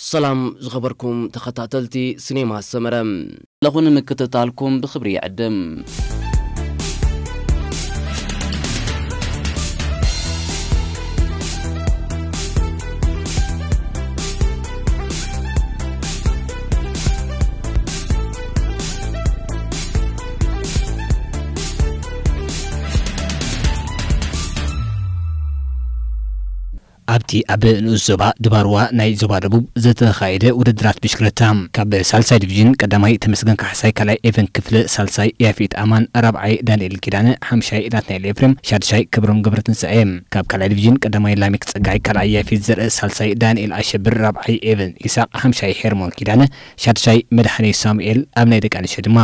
ሰላም ዝኸበርኩም ተኸታተልቲ ሲኔማ ሰመረ። ለኹ ንምክትታልኩም ብኽብሪ ይዕድም። ኣብቲ ኣብ ንኡስ ዞባ ድባርዋ ናይ ዞባ ደቡብ ዝተኻየደ ውድድራት ብሽክለታ፣ ካብ ሳልሳይ ዲቪዥን ቀዳማይ ተመስገን ካሕሳይ፣ ካልኣይ ኤቨን ክፍለ፣ ሳልሳይ ያፌት ኣማን፣ ራብዓይ ዳንኤል ኪዳነ፣ ሓምሻይ ናትናኤል ኤፍሬም፣ ሻድሻይ ክብሮም ገብረትንሳኤ። ካብ ካልኣይ ዲቪዥን ቀዳማይ ላሚክ ጸጋይ፣ ካልኣይ ያፌት ዘርእ፣ ሳልሳይ ዳንኤል ኣሸብር፣ ራብዓይ ኤቨን ኢሳቕ፣ ሓምሻይ ሄርሞን ኪዳነ፣ ሻድሻይ መድሃኔ ሳሙኤል። ኣብ ናይ ደቂ ኣንስትዮ ድማ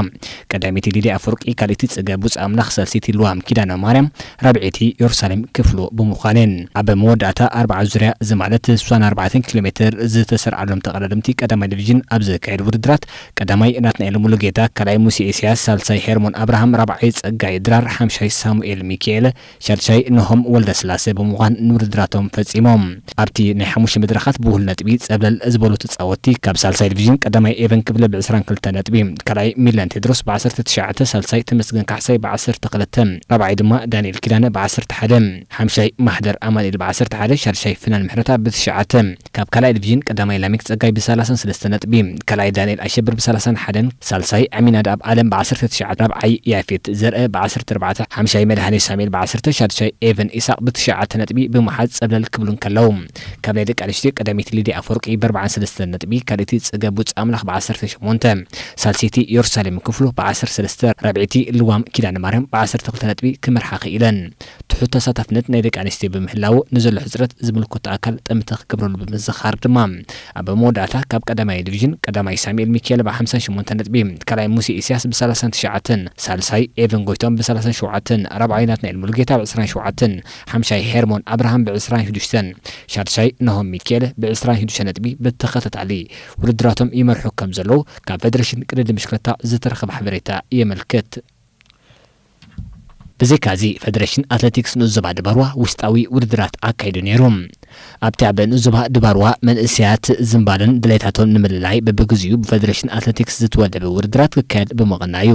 ቀዳመይቲ ሊድያ ኣፈወርቂ፣ ካልኣይቲ ጽገ ቡጽ ኣምላኽ፣ ሳልሰይቲ ልዋም ኪዳነ ማርያም፣ ራብዐይቲ የሩሳሌም ክፍሉ ብምዃነን፣ ኣብ መወዳእታ ኣርብዓ ዙርያ፣ እዚ ማለት ስሳን ኣርባዕተን ኪሎ ሜትር ዝተሰርዓሎም ተቐዳደምቲ ቀዳማይ ዲቪዥን ኣብ ዘካየዱ ውድድራት፣ ቀዳማይ ናትናኤል ሙሉጌታ፣ ካልኣይ ሙሴ ኢሳያስ፣ ሳልሳይ ሄርሞን ኣብርሃም፣ ራብዓይ ጸጋይ ድራር፣ ሓምሻይ ሳሙኤል ሚካኤል፣ ሻድሻይ ነሆም ወልደስላሴ ብምዃን ንውድድራቶም ፈጺሞም። ኣብቲ ናይ ሓሙሽተ መድረኻት ብውህሉል ነጥቢ ጸብለል ዝበሉ ተጻወትቲ፣ ካብ ሳልሳይ ዲቪዥን ቀዳማይ ኤቨን ክፍለ ብዕስራን ክልተ ነጥቢ፣ ካልኣይ ሚለን ቴድሮስ ብዓሰርተ ትሽዓተ፣ ሳልሳይ ተመስገን ካሕሳይ ብዓሰርተ ክልተ፣ ራብዓይ ድማ ዳንኤል ኪዳነ ብዓሰርተ ሓደ፣ ሓምሻይ ማሕደር ኣማኑኤል ብዓሰርተ ሓደ፣ ሻድሻይ ፍናን ምሕረታ ብትሽዓተ። ካብ ካልኣይ ዲቪዥን ቀዳማይ ላሚክ ጸጋይ ብሰላሳን ሰለስተ ነጥቢ፣ ካልኣይ ዳንኤል ኣሸብር ብሰላሳን ሓደን፣ ሳልሳይ ኣሚናድኣብ ኣለም ብዓሰርተ ትሽዓተ፣ ራብዓይ ያፌት ዘርአ ብዓሰርተ ኣርባዕተ፣ ሓምሻይ መድሃኔ ሳሙኤል ብዓሰርተ፣ ሻድሻይ ኤቨን ኢሳቕ ብትሽዓተ ነጥቢ ብምሓዝ ጸብለል ክብሉ እንከለዉ፣ ካብ ናይ ደቂ ኣንስትዮ ቀዳመይቲ ሊድያ ኣፈወርቂ ብኣርብዓን ሰለስተን ነጥቢ፣ ካልኣይቲ ጽገ ቡጽ ኣምላኽ ብዓሰርተ ሸሞንተ፣ ሳልሰይቲ የሩሳሌም ክፍሉ ብዓሰርተ ሰለስተ፣ ራብዐይቲ ልዋም ኪዳነ ማርያም ብዓሰርተ ክልተ ነጥቢ ክመርሓ ክኢለን። ትሑት ተሳታፍነት ናይ ደቂ ኣንስትዮ ብምህላዉ፣ ንዘሎ ሕጽረት ዝምልከቶ ኣካል ጠምተ ክገብረሉ ብምዝኻር ድማ፣ ኣብ መወዳእታ ካብ ቀዳማይ ዲቪዥን ቀዳማይ ሳሙኤል ሚካኤል ብሓምሳን ሸሞንተን ነጥቢ፣ ካልኣይ ሙሴ ኢሳያስ ብሰላሳን ትሽዓተን፣ ሳልሳይ ኤቨን ጎይቶም ብሰላሳን ሸውዓተን፣ ራብዓይ ናትናኤል ሙሉጌታ ብዕስራን ሸውዓተን፣ ሓምሻይ ሄርሞን ኣብርሃም ብዕስራን ሽዱሽተን፣ ሻድሻይ ናሆም ሚካኤል ብዕስራን ሽዱሽተ ነጥቢ ብተኸታታሊ ውድድራቶም ይመርሑ ከም ዘለዉ ካብ ፌደሬሽን ቅድድም ብሽክለታ ዝተረኸበ ሓበሬታ የመልክት። ብዘይካዚ፣ ፌደሬሽን ኣትሌቲክስ ንኡስ ዞባ ድባርዋ ውሽጣዊ ውድድራት ኣካይዱ ነይሩ። ኣብቲ ኣብ ንኡስ ዞባ ድባርዋ መንእሰያት ዝንባለን ድሌታቶም ንምልላይ በብግዚኡ ብፌደሬሽን ኣትሌቲክስ ዝተወደበ ውድድራት ክካየድ ብምቕናዩ፣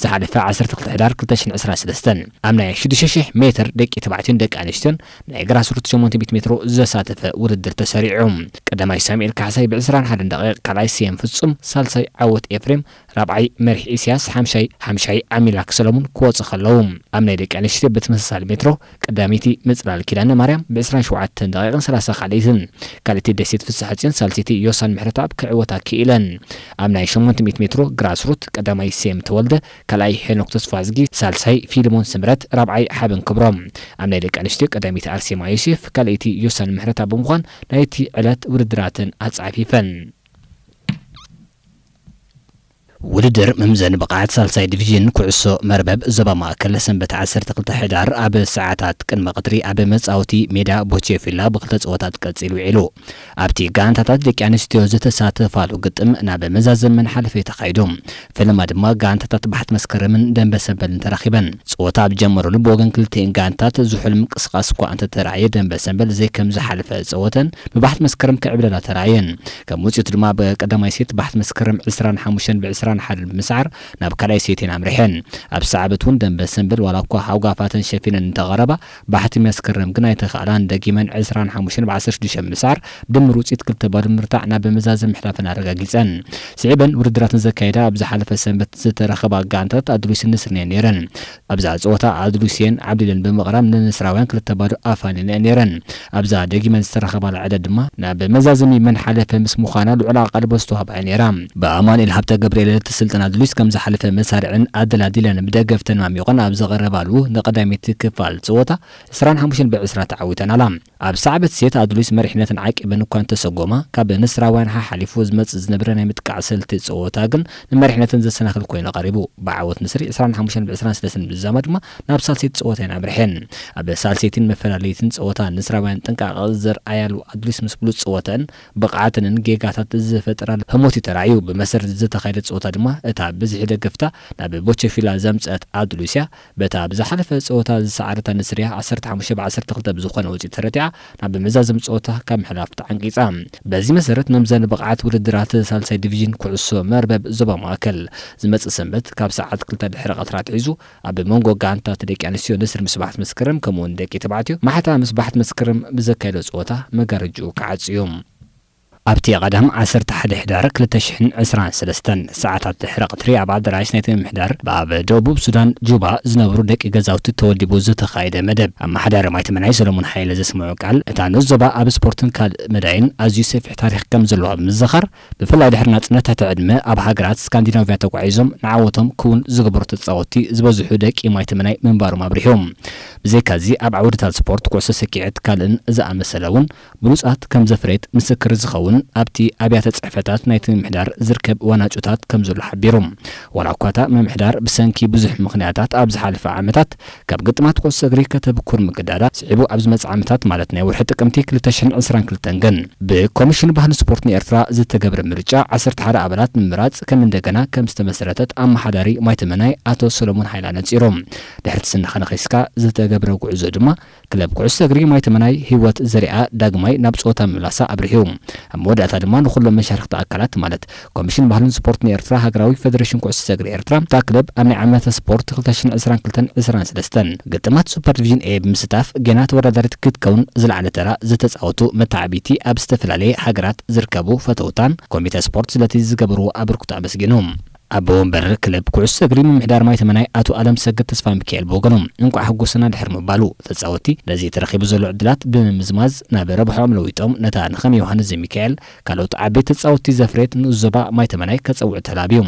ዝሓለፈ ዓሰርተ ክልተ ሕዳር ክልተ ሽሕን ዕስራን ሰለስተን ኣብ ናይ ሽዱሽተ ሽሕ ሜትር ደቂ ተባዕትዮን ደቂ ኣንስትዮን ናይ ግራስሩት ሸሞንተ ሚእቲ ሜትሮ ዘሳተፈ ውድድር ተሰሪዑ። ቀዳማይ ሳሙኤል ካሕሳይ ብዕስራን ሓደን ደቂቕ፣ ካልኣይ ስየም ፍጹም፣ ሳልሳይ ዓወት ኤፍሬም፣ ራብዓይ መሪሕ ኢሳያስ፣ ሓምሻይ፣ ሓምሻይ ኣሚላክ ሰለሙን ክወጹ ከለዉ፣ ኣብ ናይ ደቂ ኣንስትዮ ብተመሳሳሊ ሜትሮ ቀዳመይቲ ምጽላል ኪዳነ ማርያም ብዕስራን ሸውዓተን ደቂቕን ሰላሳ ካልኣይትን፣ ካልኣይቲ ደሴት ፍስሐጽዮን፣ ሳልሰይቲ ዮሳን ምሕረተኣብ ክዕወታ ክኢለን። ኣብ ናይ ሸሞንተ ሚእቲ ሜትሮ ግራስሩት ቀዳማይ ሴም ተወልደ፣ ካልኣይ ሄኖክ ተስፋዝጊ፣ ሳልሳይ ፊልሞን ስምረት፣ ራብዓይ ሓበን ክብሮም። ኣብ ናይ ደቂ ኣንስትዮ ቀዳመይቲ ኣርሴማ ዮሴፍ፣ ካልኣይቲ ዮሳን ምሕረተኣብ ብምዃን ናይቲ ዕለት ውድድራተን ኣጻፊፈን። ውድድር መምዘኒ ብቕዓት ሳልሳይ ዲቪዥን ኩዕሶ መርበብ ዞባ ማእከል ሰንበት ዓሰርተ ክልተ ሕዳር ኣብ ሰዓታት ቅድሚ ቀትሪ ኣብ መጻወቲ ሜዳ ቦቼ ፊላ ብክልተ ጸወታት ቀጺሉ ውዒሉ። ኣብቲ ጋንታታት ደቂ ኣንስትዮ ዝተሳተፋሉ ግጥም ናብ መዛዘሚ መሓለፊ ተኻይዱ። ፈለማ ድማ ጋንታታት ባሕቲ መስከረምን ደንበ ሰንበልን ተራኺበን። ጸወታ ኣብ ጀመረሉ ብወገን ክልቲኤን ጋንታት ዝሑል ምንቅስቓስ እኳ እንተተራእየ፣ ደንበ ሰንበል ዘይከም ዝሓለፈ ጸወተን ብባሕቲ መስከረም ክዕብለላ ተራእየን። ከም ውጽኢቱ ድማ፣ ኣብ ቀዳማይ ሴት ባሕቲ መስከረም ዕስራን ሓሙሽተን ብዕስራን ሓደን ብምስዓር ናብ ካልኣይ ሴት እየን ኣምሪሐን። ኣብ ሰዓበት እውን ደንበ ሰንበል ዋላ እኳ ሃውጋፋተን ሸፊነን እንተቐረባ፣ ባሕቲ መስከረም ግን ኣይተኻእላን። ደጊመን ዕስራን ሓሙሽተን ብዓሰርተ ሽዱሽተ ብምስዓር፣ ድምር ውጽኢት ክልተ ባዶ ብምርታዕ ናብ መዛዘሚ ምሕላፈን ኣረጋጊጸን። ስዒበን ውድድራተን ዘካየዳ ኣብ ዝሓለፈ ሰንበት ዝተረኸባ ጋንታት ኣድሉስን ንስርን እየን ነይረን። ኣብዛ ጸወታ ኣድሉስየን ዓብሊለን ብምቕራብ ንንስራውያን ክልተ ባዶ ኣፋንየን እየን ነይረን። ኣብዛ ደጊመን ዝተረኸባላ ዕለት ድማ ናብ መዛዘሚ መን ሓለፈ ምስ ምዃና ልዑል ኣቓልቦ ዝተዋህባ እያ ነይራ። ብኣማኑኤል ሃብተ ገብርኤል እትስልጠን ኣድሉስ ከም ዝሓለፈ መሳርዕን ኣደላዲለን ብደገፍተን ማሚቖን ኣብ ዝቐረባሉ ንቐዳመይቲ ክፋል ጸወታ ዕስራን ሓሙሽተን ብዕስራ ተዓዊተን ኣላ። ኣብ ሰዓበት ሴት ኣድሉስ መሪሕነትን ዓቂበን እኳ እንተሰጎማ፣ ካብ ንስራውያን ሓሓሊፉ ዝመጽእ ዝነበረ ናይ ምጥቃዕ ስልቲ ጸወታ ግን ንመሪሕነተን ዘሰናኽል ኮይኑ ቀሪቡ። ብዓወት ንስሪ ዕስራን ሓሙሽተን ብዕስራን ሰለስተን ብዝዛማ ድማ ናብ ሳልሰይቲ ጸወታ እየን ኣምሪሐን። ኣብ ሳልሰይትን መፈላለይትን ጸወታ ንስራውያን ጥንቃቐ ዘርኣያሉ ኣድሉስ ምስ ብሉጽ ጸወተን ብቕዓተንን ጌጋታት ዝፈጠራሉ ህሞት እዩ ተራእዩ። ብመሰረት ዝተኻየደ ጸወታ ድማ እታ ብዝሒ ደገፍታ ናብ ቦቸፊላ ዘምጸት ኣድሉስያ በታ ብዝሓለፈ ጸወታ ዝሰዓረታ ንስርያ ዓሰርተ ሓሙሽተ ብዓሰርተ ክልተ ብዝኾነ ውጽኢት ተረቲዓ ናብ መዛዘሚ ጸወታ ካብ ምሕላፍ ተዓንቂጻ። በዚ መሰረት መምዘኒ ብቕዓት ውድድራት ሳልሳይ ዲቪዥን ኩዕሶ መርበብ ዞባ ማእከል ዝመጽእ ሰንበት ካብ ሰዓት ክልተ ድሕሪ ቀትሪ ኣትሒዙ ኣብ መንጎ ጋንታት ደቂ ኣንስትዮ ንስር ምስ ባሕቲ መስከረም ከምኡ እውን ደቂ ተባዕትዮ ማሕታ ምስ ባሕቲ መስከረም ብዘካየዶ ጸወታ መጋረጅኡ ክዓጽ እዩ። ኣብቲ ቀዳም ዓሰርተ ሓደ ሕዳር ክልተ ሽሕን ዕስራን ሰለስተን ሰዓታት ድሕሪ ቀትሪ ኣብ ኣዳራሽ ናይቲ ምምሕዳር ብኣብ ደቡብ ሱዳን ጁባ ዝነብሩ ደቂ ገዛውቲ ተወዲቡ ዝተኻየደ መደብ ኣመሓዳሪ ማይ ተመናይ ሰለሙን ሓይለ ዘስምዑ ቃል፣ እታ ንኡስ ዞባ ኣብ ስፖርትን ካልእ መዳይን ኣዝዩ ሰፊሕ ታሪኽ ከም ዘለዋ ብምዝኻር፣ ብፍላይ ድሕሪ ናጽነት ትሕቲ ዕድመ ኣብ ሃገራት ስካንዲናቭያ ተጓዒዞም ንዓወቶም ክውን ዝገበሩ ተጻወትቲ ዝበዝሑ ደቂ ማይ ተመናይ ምንባሮም ኣብሪሁ። ብዘይካዚ ኣብ ዓውድታት ስፖርት፣ ኩዕሶ ሰኪዐት ካልእን ዝኣመሰለ እውን ብሉጻት ከም ዘፍረየት ምስክር ዝኸውን ኣብቲ ኣብያተ ጽሕፈታት ናይቲ ምምሕዳር ዝርከብ ዋና እጩታት ከም ዘሎ ሓቢሩ። ዋላ እኳ እታ ምምሕዳር ብሰንኪ ብዙሕ ምኽንያታት ኣብ ዝሓለፈ ዓመታት ካብ ግጥማት ኩዕሶ እግሪ ከተብኩር ምግዳዳ፣ ስዒቡ ኣብ ዝመጽእ ዓመታት ማለት ናይ ወርሒ ጥቅምቲ ክልተ ሽሕን ዕስራን ክልተን ግን ብኮሚሽን ባህልን ስፖርትን ኤርትራ ዝተገብረ ምርጫ ዓሰርተ ሓደ ኣባላት ምምራጽ ከም እንደገና ከም ዝተመስረተት ኣመሓዳሪ ማይ ተመናይ ኣቶ ሰሎሞን ሓይለ ኣነጺሩ። ድሕሪ እቲ ስንኻ ነኺስካ ዝተገብረ ጉዕዞ ድማ ክለብ ኩዕሶ እግሪ ማይ ተመናይ ህይወት ዘሪኣ ዳግማይ ናብ ጸወታ ምምላሳ ኣብሪሁ። ኣብ መወዳእታ ድማ ንኹሎም መሻርክቲ ኣካላት ማለት ኮሚሽን ባህልን ስፖርትን ኤርትራ፣ ሃገራዊ ፌደሬሽን ኩዕሶ እግሪ ኤርትራ፣ እታ ክለብ ኣብ ናይ ዓመተ ስፖርት ክልተ ሽሕን ዕስራን ክልተን ዕስራን ሰለስተን ግጥማት ሱፐር ዲቪዥን ኤ ብምስታፍ ጌና ተወዳዳሪት ክትከውን ዝለዓለ ተራ ዝተጻወቱ መተዓቢቲ ኣብ ዝተፈላለየ ሃገራት ዝርከቡ ፈተውታን ኮሚተ ስፖርት ስለቲ ዝገበርዎ ኣበርክቶ ኣመስጊኑ። ኣቦ ወንበር ክለብ ኩዕሶ እግሪ ምምሕዳር ማይ ተመናይ ኣቶ ኣለም ሰገድ ተስፋ ሚካኤል ብወገኑ፣ እንቋዕ ሕጎሰና ድሕር ምባሉ፣ ተጻወትቲ ነዚ ተረኺቡ ዘሎ ዕድላት ብምምዝማዝ ናብ ረብሖም ለዊጦም ነታ ንኸም ዮሃንስ ዘሚካኤል ካልኦት ዓበይቲ ተጻወትቲ ዘፍረየት ንኡስ ዞባ ማይ ተመናይ ከጸውዕ ተላብዩ።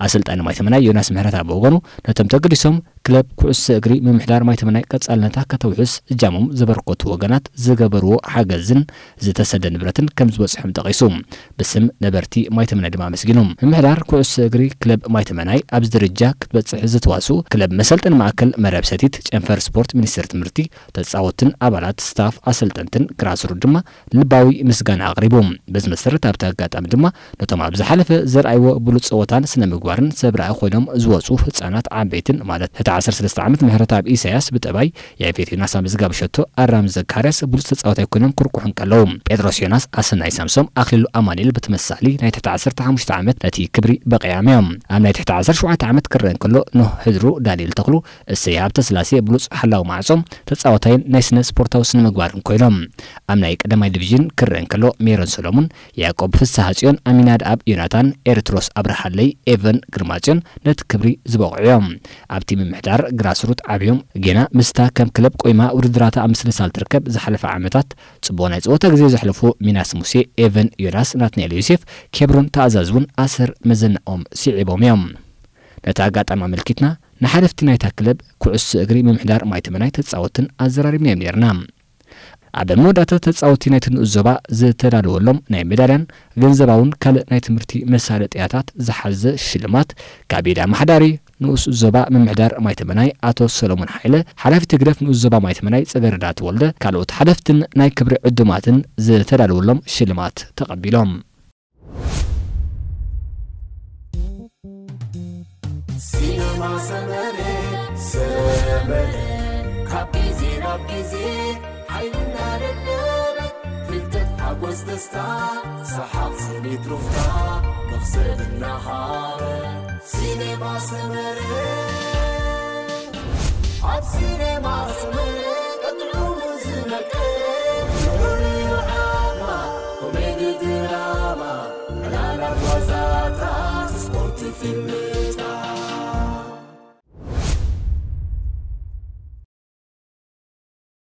ኣሰልጣኒ ማይ ተመናይ ዮናስ ምሕረት ኣብ ወገኑ፣ ነቶም ተገዲሶም ክለብ ኩዕሶ እግሪ ምምሕዳር ማይ ተመናይ ቀጻልነታ ከተውሕስ እጃሞም ዘበርከቱ ወገናት ዝገበርዎ ሓገዝን ዝተሰደ ንብረትን ከም ዝበጽሖም ጠቒሱ፣ ብስም ነበርቲ ማይ ተመናይ ድማ ኣመስጊኑ። ምምሕዳር ኩዕሶ እግሪ ክለብ ማይ ተመናይ ኣብዚ ደረጃ ክትበጽሕ ዝተዋስኡ ክለብ መሰልጠኒ ማእከል መረብ ሰቲት፣ ጨንፈር ስፖርት፣ ሚኒስቴር ትምህርቲ፣ ተጻወትን ኣባላት ስታፍ፣ ኣሰልጠንትን ግራስሩት ድማ ልባዊ ምስጋና ኣቕሪቡ። በዚ መሰረት ኣብቲ ኣጋጣሚ ድማ ነቶም ኣብ ዝሓለፈ ዘርኣይዎ ብሉጽ ጸወታን ስነ ምግባርን ሰብ ራኢ ኮይኖም ዝወጹ ህጻናት ዓበይትን ማለት ሕቲ ዓሰርተ ሰለስተ ዓመት ምሕረት ኣብ ኢሳያስ ብጠባይ፣ የፌት ዮናስ ኣብ ምዝጋብ ሸቶ ኣራም ዘካርያስ ብሉጽ ተጻዋታይ ኮይኖም ክርቁሑ እንከለዉ፣ ጴጥሮስ ዮናስ፣ ኣሰናይ ሳምሶም፣ ኣኽሊሉ ኣማኑኤል ብተመሳሳሊ ናይ ትሕቲ ዓሰርተ ሓሙሽተ ዓመት ነቲ ክብሪ በቒዖም እዮም። ኣብ ናይ ትሕቲ ዓሰርተ ሸውዓተ ዓመት ክረአ እንከሎ ኖህ ህድሩ፣ ዳንኤል ተኽሉ፣ እሰይ ሃብተስላሴ ብሉጽ ሓላው ማዕጾ ተጻዋታይን ናይ ስነ ስፖርታዊ ስነ ምግባርን ኮይኖም። ኣብ ናይ ቀዳማይ ዲቪዥን ክረአ እንከሎ ሜሮን ሰሎሙን፣ ያዕቆብ ፍስሃጽዮን፣ ኣሚናድኣብ ዮናታን፣ ኤርትሮስ ኣብርሃለይ፣ ኤቨን ግርማጽዮን ነቲ ክብሪ ዝበቕዑ እዮም። ኣብቲ ምምሕዳር ግራስሩት ዓብዮም ጌና ምስታ ከም ክለብ ቆይማ ውድድራታ ኣብ ምስልሳል ትርከብ ዝሓለፈ ዓመታት ጽቡቕ ናይ ጸወታ ግዜ ዘሕለፉ ሚናስ ሙሴ፣ ኤቨን ዮናስ፣ ናትናኤል ዮሴፍ፣ ኬብሮን ተኣዛዝ እውን ኣሰር መዘናኦም ስዒቦም እዮም። ነቲ ኣጋጣሚ ኣመልኪትና ንሓለፍቲ ናይታ ክለብ ኩዕሶ እግሪ ምምሕዳር ማይ ተመናይ ተጻወትን ኣዘራሪብናዮም ነይርና። ኣብ መወዳእታ ተጻወቲ ናይቲ ንኡስ ዞባ ዝተዳለወሎም ናይ ሜዳልያን ገንዘባውን ካልእ ናይ ትምህርቲ መሳለጥያታት ዝሓዘ ሽልማት ካብ ኢድ ኣመሓዳሪ ንኡስ ዞባ ምምሕዳር ማይ ተመናይ ኣቶ ሰሎሞን ሓይለ፣ ሓላፊት ህግደፍ ንኡስ ዞባ ማይ ተመናይ ጸገረዳ ተወልደ፣ ካልኦት ሓለፍትን ናይ ክብሪ ዕዱማትን ዝተዳለወሎም ሽልማት ተቐቢሎም። ሲነማ ሰመረ ሰመረ ካብ ግዜ ናብ ግዜ ሓይልና ደለበ ፍልጠት ሓጎስ ደስታ ሰሓቕ ስኒት ሩፍታ መኽሰብ እናሃበ ሲነማ ሰመረ ኣብ ሲነማ ሰመረ ቀጥዑ ዝመቀረ ኮሜዲ ድራማ ዕላላት ዋዛታት ስፖርት ፊልም